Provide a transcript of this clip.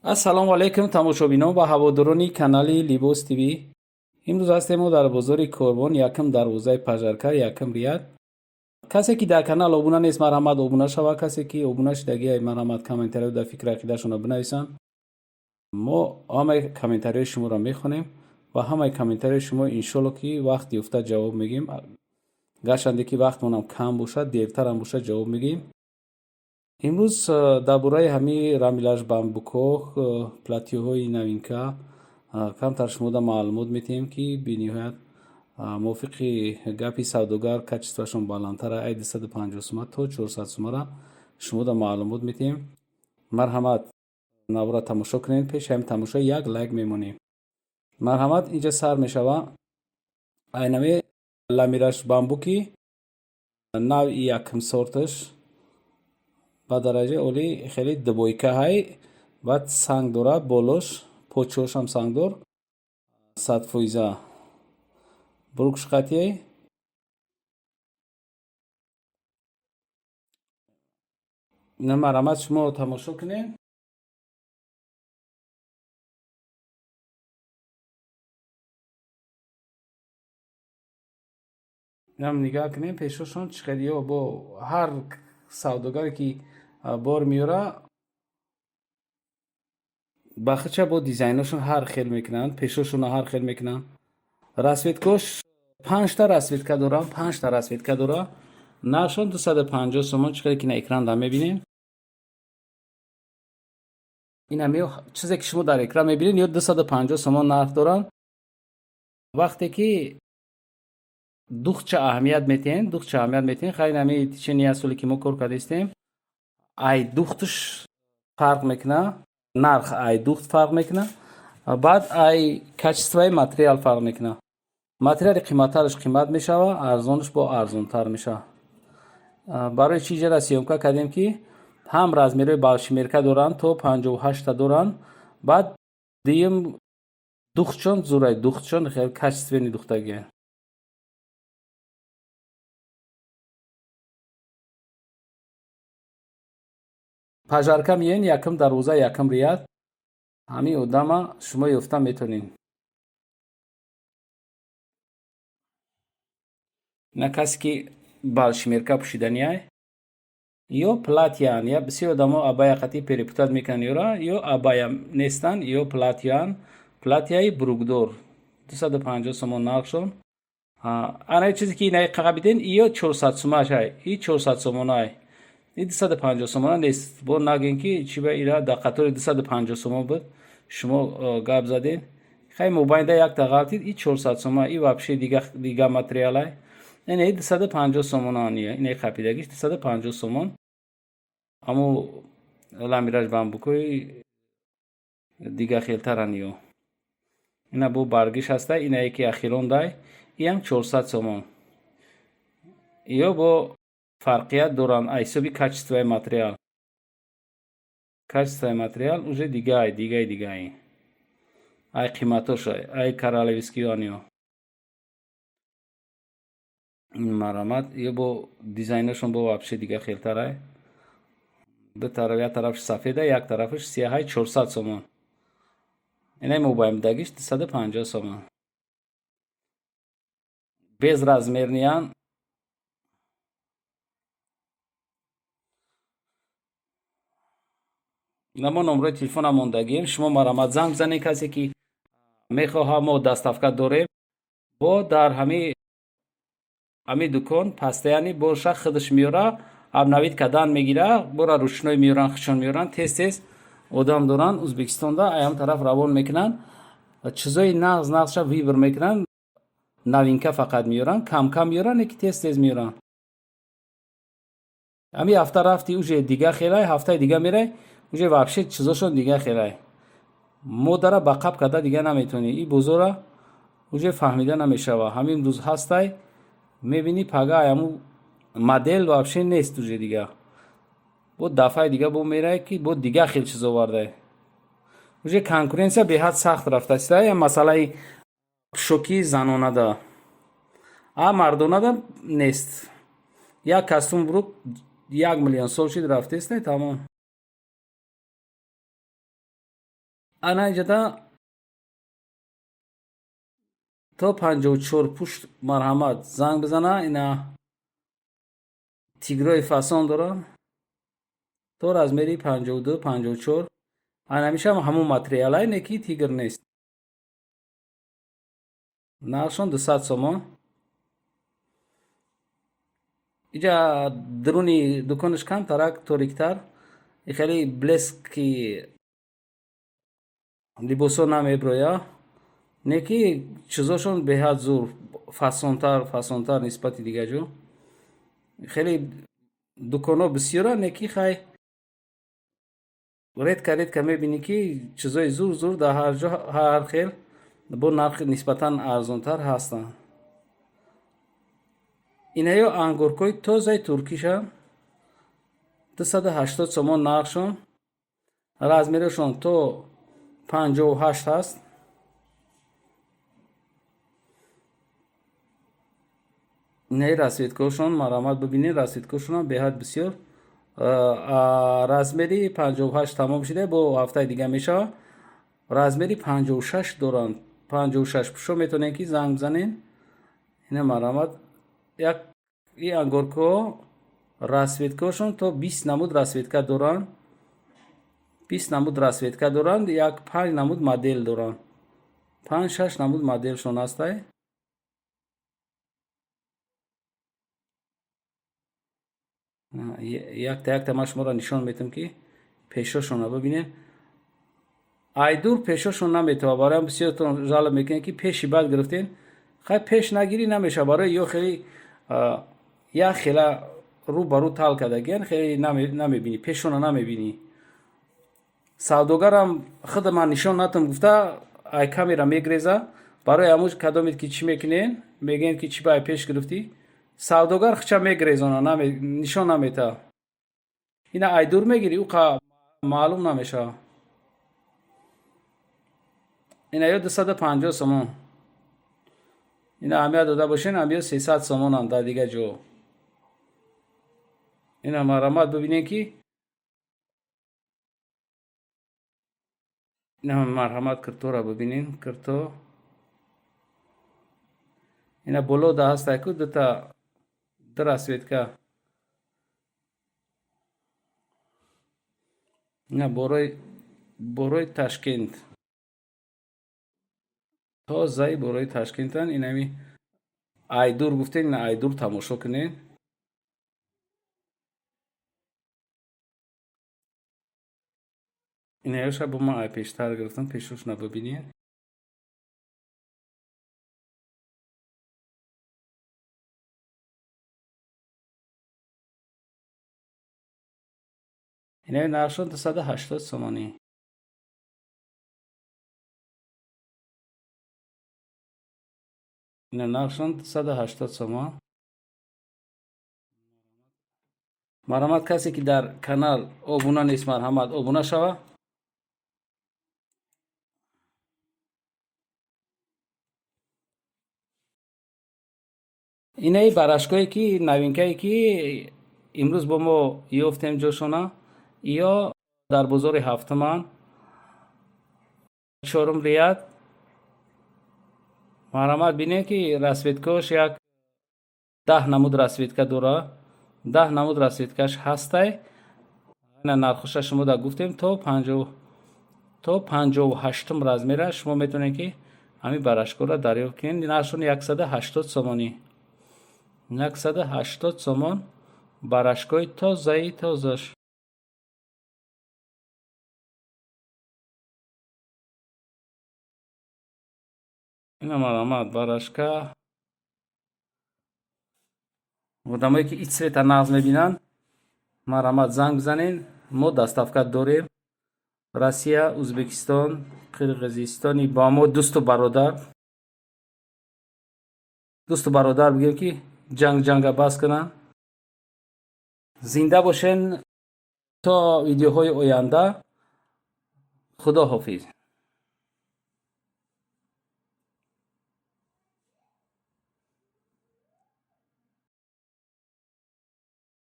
Ассалому алайкум, тамошобинон ва ҳаводорони канали Либос ТВ. Имрӯз ҳастем мо дар бозори Корвон, якум дарвозаи Пожарка, якум ряд. Касе ки дар канал обуна нест, марҳамат, обуна шава. Касе ки обуна шудагиай, марҳамат, комментариё дар фикри ақидашонро бинависанд. Мо ҳамаи комментариҳои шуморо мехонем ва ҳамаи комментариҳои шумо, иншолло, ки вақт ёфта ҷавоб мегӯем. Гарчанде ки вақтмонам кам бошад, дертарам бошад, ҷавоб мегӯем. Имрӯз дар бораи ҳамин ламираж бамбуко, платьеҳои новинка камтар шумода маълумот метиҳем, ки бениҳоят, мувофиқи гапи савдогар, качествоашон баландтар, ай 250 сума то 400 сумара шумода маълумот метиҳем. Марҳамат, навора тамошо кунед. Пеши ҳамин тамошо як лайк мемонем. Марҳамат, инҷа сар мешава айнами ламираж бамбуки навъи якум, сорташ ба дараҷаи олӣ, хеле двойка ҳай. Баъд санг дорад болош, почоашам сангдор, 100%. Брюкаш қатъи ина. Марҳамат, шумо тамошо кунед. Инам нигаҳ кунем, пешошон чӣ хел. Ё бо ҳар савдогаре ки бор меёра, ба худша бо дизайношон ҳар хел мекунанд, пешошонро ҳар хел мекунанд. Расцветкош панҷта расцветка дорам, панҷта расцветка дора. Нархшон 250 сомон, чӣ хеле ки на экран да мебинем. Инами чизе ки шумо дар экран мебинед, ё 250 сомон нарх доранд. Вақте ки духча аҳамият метиҳем, духча аҳамият метиҳем. Хайр, ҳами течение як соле ки мо кор кардаистем, ай духташ фарқ мекунад нарх, ай духт фарқ мекунад, баъд ай качествои материал фарқ мекунад. Материали қиматтараш қимат мешавад, арзонаш бо арзонтар мешавад. Барои чӣ ҷара съёмка кардем, ки ҳам размерҳои большемерка доранд, то 58-та доранд. Баъд дуюм, духтшон зурай, духтшон хеле качественный духтагия. Пожарка меоен, якум дарвоза, якум ряд, ҳамин одама шумо ёфта метавонед. На касе ки большемерка пӯшиданиай ё платьян, я бисёр одамо абая қатӣ перепутать мекунанд ёра, ё абая нестанд, ё платьян. Платьяи брюкдор 250 сомон нархшон. Ана чизе ки инаи қақа биден, ё 400 сумашай, и 400 сомонай, и 250 сомона нест. Бо нагӯем, ки чи ба ира дар қатори 250 сомон буд, шумо гап заден. Хай, мобайнда якта ғалтид, и 400 сома, и вообще дига материалай. Ине 250 сомона, ине қапидагиш 250 сомон. Амо ламираж бамбукои дига хелтаран. Ё ина бо баргиш ҳаста, ина яке ахирондай, иам 400 сомон. Ё бо фарқият доранд аз ҳисоби качествои материал. Качествои материал уже дигай, дигай, дигай, ай қиматоша, ай королевскиён. Ё марҳамат, ё бо дизайнашон бо вообще дига хелтарай. Ду тараф, як тарафш сафеда, як тарафаш сияҳай, 400 сомон. Инай мобайндагиш 250 сомон. Безразмерныян. Мо номрои телефона мондагием, шумо марҳамат, занг бизанед, касе ки мехоҳад. Мо доставка дорем. Бо дар ҳами дукон постоянно боша, худаш меёра, обновить кардан мегира, бора ручной меёранд, худшон меёранд. Тез тез одам доранд Ӯзбекистонда, аям тараф равон мекунанд. Чизои нағз нағзша выбор мекунанд, новинка фақат меёранд, кам кам меёранд, ки тез тез меёранд. Ҳами ҳафта рафти, уже дига хелай, ҳафтаи дига мерай, уже вообще чизошон дига хелай. Модара ба қаб карда дига наметавонӣ. И бозора уже фаҳмида намешава. Ҳамин рӯз ҳастай, мебинӣ, пага ҳаму модел вообще нест уже дига. Бо дафъаи дига бо мерай, ки бо дига хел чиз овардай. Уже конкуренция беҳад сахт рафтааст. Масъалаи пӯшокии занонада, а мардонада нест. Як костюм брюк 1 миллион сол шид, рафтест, тамом. Ана инҷода то 54 пушт, марҳамат, занг бизана. Ина тигрои фасон доранд то размери 52, 54. Анамишам ҳамун материалай, не ки тигр нест. Нархшон 200 сомон. Иҷа дуруни дуконаш камтарак ториктар, хеле блески либосҳо намеброя, не ки чизошон беҳад зур, фасонтар, фасонтар нисбати дигар ҷо. Хеле дуконҳо бисёранд, не ки хай редко, редко мебинӣ, ки чизои зур зур дар ҳар ҷо ҳар хел бо нархи нисбатан арзонтар ҳастанд. Инаё ангуркҳои тозаи туркишанд, 280 сомон нархшон, размерашон то 58 ҳаст. Инаи расцветкаҳошон, марҳамат, бибинед, расцветкаҳошонам беҳад бисёр. Размери 58 тамом шуда, бо ҳафтаи дига мешавад. Размери 56 доранд, 56 пушо метавонед, ки занг бизанед. Ина, марҳамат, як и ангоркҳо расцветкаҳошон то 20 намуд расцветка доранд, 20 намуд расцветка доранд, як панҷ намуд модел доранд, панҷ шаш намуд моделшон ҳастай. Якта якта ман шуморо нишон метам, ки пешошонро бибинед. Айдур пешошон наметава, бароям бисёртон жалоб мекунед, ки пеши бад гирифтем. Хай, пеш нагирӣ намешава, барои ё хеле як хела рӯ ба рӯ тал кардагиян, хеле намебинӣ, пешона намебинӣ. Савдогарам худа ман нишон натам гуфта, ай камера мегреза. Барои ҳамун кадомед, ки чӣ мекунен, мегӯен, ки чӣ ба ай пеш гирифтӣ, савдогар хича мегрезона, нишон наметавад. Ина айдур мегирӣ, ӯ маълум намешавад. Ина ё 250 сомон. Ина аҳамият дода бошен, амиё 300 сомонанд дар дигар ҷо. Ина, марҳамат, бибинем, ки ина, марҳамат, киртора бибинем, кирто. Ина боло да ҳастай ку дута ду расцветка. Ина борои Ташкент, тозаи борои Ташкентан. Инами айдур гуфтем, ина айдур тамошо кунед. Инаёша бо ман ай пештар гирифтам, пешошна бибинед. Инаи нархшон 280 сомонӣ. Ина нархшон 280 сомон. Марҳамат, касе ки дар канал обуна нест, марҳамат, обуна шава. Инаи барашкое ки новинкае, ки имрӯз бо мо ёфтем ҷошона, ё дар бозори ҳафтуманд, чорум ряд. Марҳамат, бинед, ки расцветкаош як 10 намуд расцветка дора, 10 намуд расцветкаш ҳастай. Нархоша шумо да гуфтем, то 58-ум размера шумо метавонед, ки ҳамин барашкоро дарёфт кунед. Нархшон 180 сомонӣ, 180 сомон, барашкои тозаи тозаш. Ина, марҳамат, барашка. Одамое ки ин цвета нағз мебинанд, марҳамат, занг бизанед, мо доставка дорем. Россия, Ӯзбекистон, Қирғизистони ба мо дӯсту бародар, дӯсту бародар бигӯем, ки ҷанг ҷанга бас кунанд. Зинда бошен то видеоҳои оянда. Худо ҳофиз.